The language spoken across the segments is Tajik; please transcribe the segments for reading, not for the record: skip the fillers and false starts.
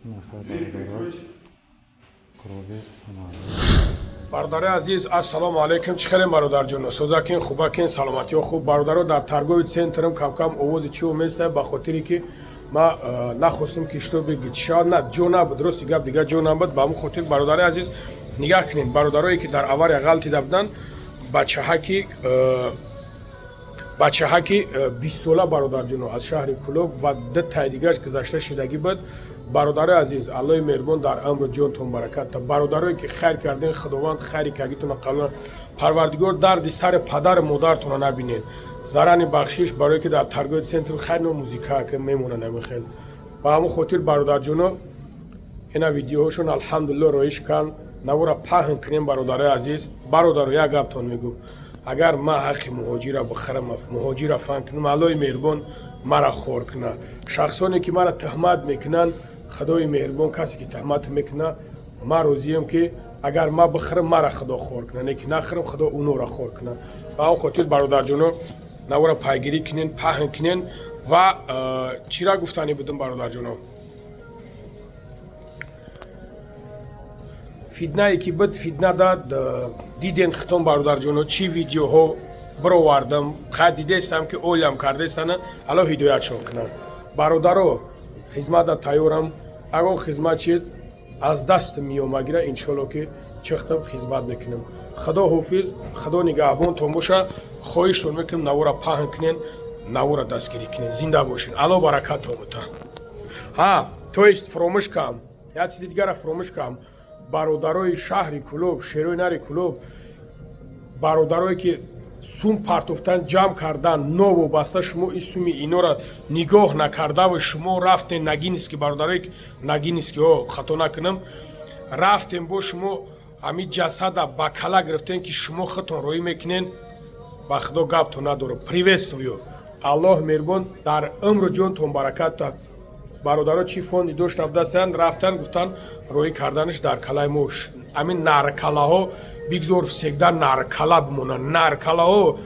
Нахай, бародаро, крови. Бародари азиз, ассалому алайкум! Чӣ хеле, бародарҷоно, созакин, хубакин, саломатиҳо хуб? Бародаро, дар торговый центрам камкам овози чио места, ба хотире ки ма нахостам ки чтобы шавад. На, ҷо набуд, рости гап, дигар ҷо набуд. Ба ҳамн хотир, бародари азиз, нигаҳ кунед. Бародарое ки дар авария ғалтида буданд, бачаҳаки 20-сола, бародарҷоно, аз шаҳри Кулоб ва ду тай дигараш гузашта шидагӣ буд. Бародарои азиз, Аллоҳи меҳрубон дар амру ҷонтон баракат та. Бародарое ки хайр карден, Худованд хайри кагитона қабул. Парвардигор дарди сари падару модаратона набинед. Зарани бахшиш, барое ки дар торговый центр хайр музика ки мемонад намехел. Ба ҳамон хотир, бародарҷоно, ина видеоҳошон, алҳамдулилло, роиш кан. Навора паҳн кунем, бародарои азиз. Бародаро, як гаптон мегӯм: агар ман ҳаққи муҳоҷира бихӯрам, муҳоҷира фан кунам, Аллоҳи меҳрубон мара хор кунад. Шахсоне ки мара туҳмат мекунанд, Худои меҳрубон, касе ки туҳмат мекунад, ман розиям ки агар ман бихӯрам, мара Худо хор кунад, не ки нахӯрам, Худо унора хор кунад. Ба он хотир, бародарҷоно, навора пайгирӣ кунен, паҳн кунен. Ва чира гуфтанӣ будам, бародарҷоно? Фитнае ки буд, фитна дад, диден хитон, бародарҷоно, чӣ видеоҳо бировардам. Хай, дидестам ки олям кардестана. Алло ҳидоятшон кунад. Бародаро, хизмата тайёрам. Ягон хизмат чид аз даст меомагира, иншолло ки чихтам, хизмат мекунам. Худо ҳофиз, Худо нигаҳбонтон боша. Хоҳиштон мекунам, навора паҳн кунен, навора дастгирӣ кунен. Зинда бошен, Алло баракатон бута. Ҳа, то есть фуромӯш кам, як чизи дигара фуромӯш кам. Бародарои шаҳри Кулоб, шерои нари Кулоб, бародарое ки сум партофтан, ҷамъ кардан, новобаста шумо ин суми инора нигоҳ накардаву шумо рафтен Нагинский, бародарое Нагинский, о, хато накунам, рафтем бо шумо ҳамин ҷасада ба кала гирифтем, ки шумо худтон роӣ мекунен. Ба Худо гаптон надорам. Приветствую. Аллоҳ меҳрубон дар умру ҷонтон баракат. Бародаро, чӣ фонди дошта будастанд, рафтан, гуфтан, роӣ карданаш дар калаи мо. Ҳамин наркалаҳо бигзор всегда наркала бимонанд. Наркалаҳо,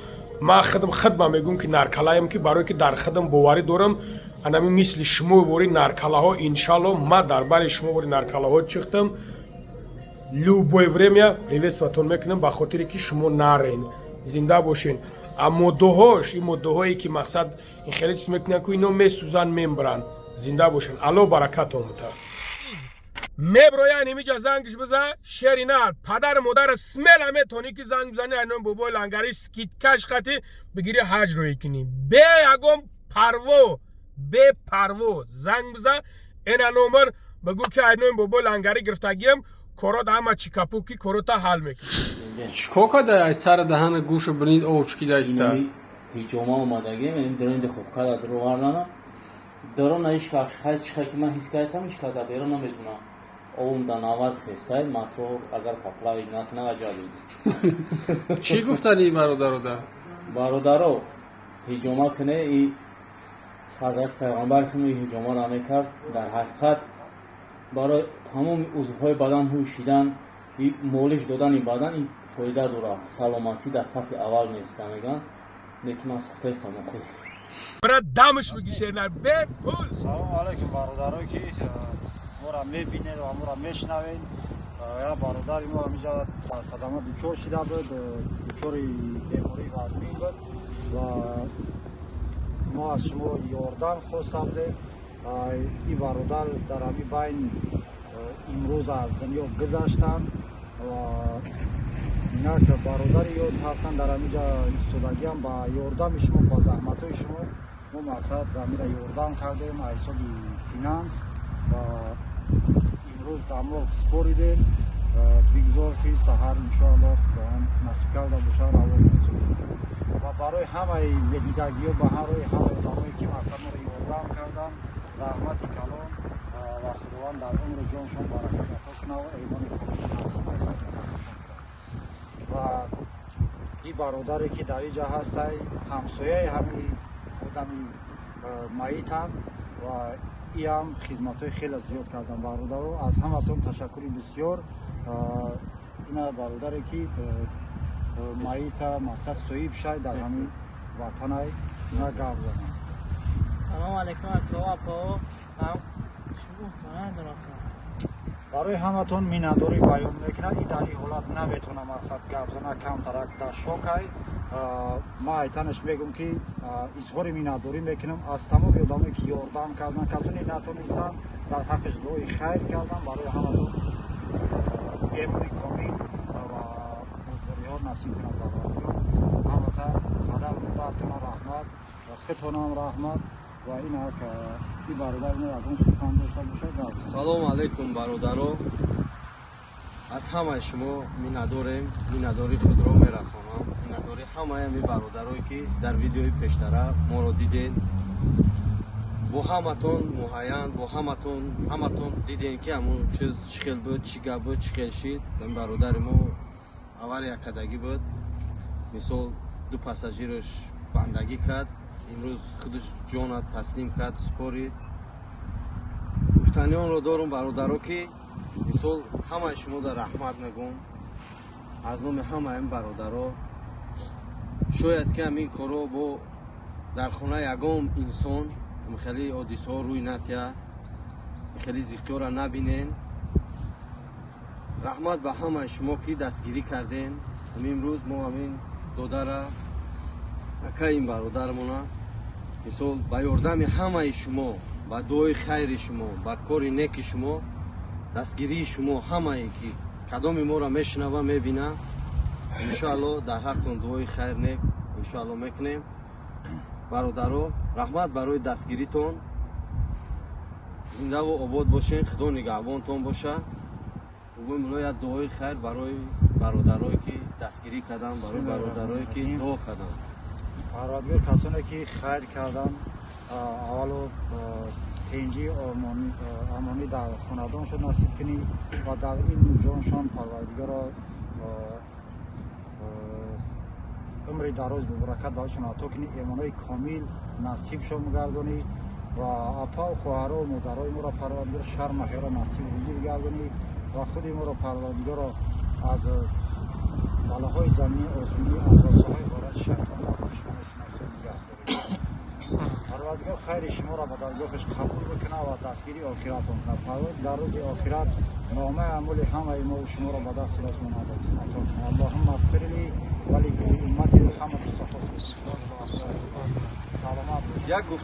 ман худам хидма мегӯм ки наркалаем, ки барое ки дар худам боварӣ дорам. Анами мисли шумо вори наркалаҳо, иншалло, ман дар бари шумо вори наркалаҳо чихтам. Любое время приветствиятон мекунам, ба хотире ки шумо нарен. Зинда бошен. А моддаҳош, ин моддаҳое ки мақсад ин хеле чиз мекунанд, ку ино месӯзанд, мембаранд. Зинда бошен, Алло баракатон бута. Меброян имиҷа зангш биза, шери нар, падару модара смела метонӣ ки занг бизани, айнон бобои лангари скидкаш хати бигири, ҳаҷ рӯӣ кунӣ, бе ягон парво, бепарво занг биза. Эна номер бигӯ ки айнои бобои лангари гирифтагиам, корот ҳама чикапуки, корота ҳал мекунӣ. Чикор карда? Ай сари даҳана гӯшу бинид овчкида иста. Ҳиҷома омадагем, ин дренди хуфкада дровардана. Дарона ҳеч чихе ки ман ҳис кардам, ҳеч кас берун наметунам. Овум да 90 хестай, мотор агар поплавить накуна, аҷаб. Чӣ гуфтани бародарода? Бародаро, ҳиҷома куне. И ҳазрати пайғамбар куну ҳиҷомаро мекард. Дар ҳақиқат барои тамоми узвҳои бадан ҳушидан, молиш додани бадан ин фоида дорад. Саломатӣ дар сафи аввал места, мегӯянд, лекин ман сухтаистам охир. Бира дамаш бигӣ, шернар, бепул. Салому алайкум, бародарое ки моро мебинед ва моро мешунавед. Як бародари мо ҳамиҷа садама дучор шида буд, дучори бемории вазмин буд ва мо аз шумо ёрдам хоста будем. Ин бародар дар ҳамин байн имрӯз аз дунё гузаштанд ва инак бародари ёд ҳастанд, дар ҳамиҷа истодагиам. Ба ёрдами шумо, ба заҳматҳои шумо мо мақсад замира ёрдам кардем аз ҳисоби финанс ва имрӯз дамлок споридем. Бигзор ки саҳар, иншоалло, Худованд насиб карда бошад, равон месозем. Ва барои ҳамаи медидагиҳо, ба ҳамроҳи ҳамаи одамое ки мақсад моро ёрдам карданд, раҳмати калон ва Худованд дар умру ҷоншон баракат ато кунад ва эймони комил насибшон кунад. Ва ин бародаре ки дар инҷа ҳастай, ҳамсояи ҳамин одами маитам ва иам хизматҳои хеле зиёд кардам. Бародаро, аз ҳаматон ташаккури бисёр. Ина бародаре ки маита мақсад соҳиб шай, дар ҳамин ватанай, ина гап занам. Салом алейкум, ако, апо. Намедонам. Барои ҳаматон миннатдорӣ баён мекунад. И дар ин ҳолат наметона, мақсад, гап зана, камтарак дар шокай. Ман айтанаш мегӯм, ки изҳори миннатдорӣ мекунам аз тамоми одамое, ки ёрдам кардан, касоне натонистанд, дар ҳаққаш дуои хайр кардан. Барои ҳаматон эмони комил ва бурдбориҳо насиб кунад Парвардигор. Ҳамата падар модаратона раҳмат ва худтонам раҳмат. Ва инак и бародари мо ягон сухан дошта бошад, гап. Салому алайкум, бародаро. Аз ҳамаи шумо миннатдорем, миннатдории худро мерасонам, миннатдори ҳамаи ҳами бародарое, ки дар видеои пештара моро дидед, бо ҳаматон муҳайян, бо ҳаматон, ҳаматон дидем, ки ҳамун чиз чӣ хел буд, чӣ гап буд, чӣ хел шид. Ин бародари мо авария кардагӣ буд, мисол, ду пассажираш бандагӣ кард, имрӯз худаш ҷонат таслим кард, супорид. Гуфтанионро дорум, бародаро, ки мисол, ҳамаи шумо дар раҳмат мегӯм аз номи ҳамаи ин бародаро. Шояд ки ҳамин корро бо дар хона ягон инсон хеле ҳодисаҳо рӯй натия, хеле зиқиёра набинен. Раҳмат ба ҳамаи шумо, ки дастгирӣ кардем. Ҳамин рӯз мо ҳамин додара, акаи ин бародармона, мисол, ба ёрдами ҳамаи шумо, ба дуои хайри шумо, ба кори неки шумо, дастгирии шумо, ҳамае ки кадоми моро мешунава, мебина, иншоалло дар ҳақтон дуои хайр нек иншоалло мекунем. Бародаро, раҳмат барои дастгиритон. Зиндаву обод бошен, Худо нигаҳбонтон боша. Угӯй мулло, як дуои хайр барои бародарое, ки дастгирӣ карданд, барои бародарое, ки дуо карданд. Парвардигор касоне, ки хайр карданд, аввалу тинҷӣ, амонӣ дар хонадоншон насиб кунӣ ва дар илму ҷоншон Парвардигоро умри дароз бобаракат барошон ато кунӣ, эмонои комил насибшон бигардонӣ ва апаву хоҳару модарои моро, Парвардигор, шарму ҳаёро насиб рӯзӣ бигардонӣ ва худи моро, Парвардигоро, аз балоҳои заминӣ, осмонӣ, аз васвасаҳои ғорати шайтон ва душмани синасо нигаҳ дорӣ. Парвардигор хайри шуморо ба даргоҳаш қабул бикунад ва дастгири охиратон кунад. Парвардигор дар рӯзи охират номаи аъмоли ҳамаи мову шуморо ба дасти ростмон ато кунад. Аллоҳумма ағфирли ва ли уммати Муҳаммад. Саломат бошед. Як гуфт.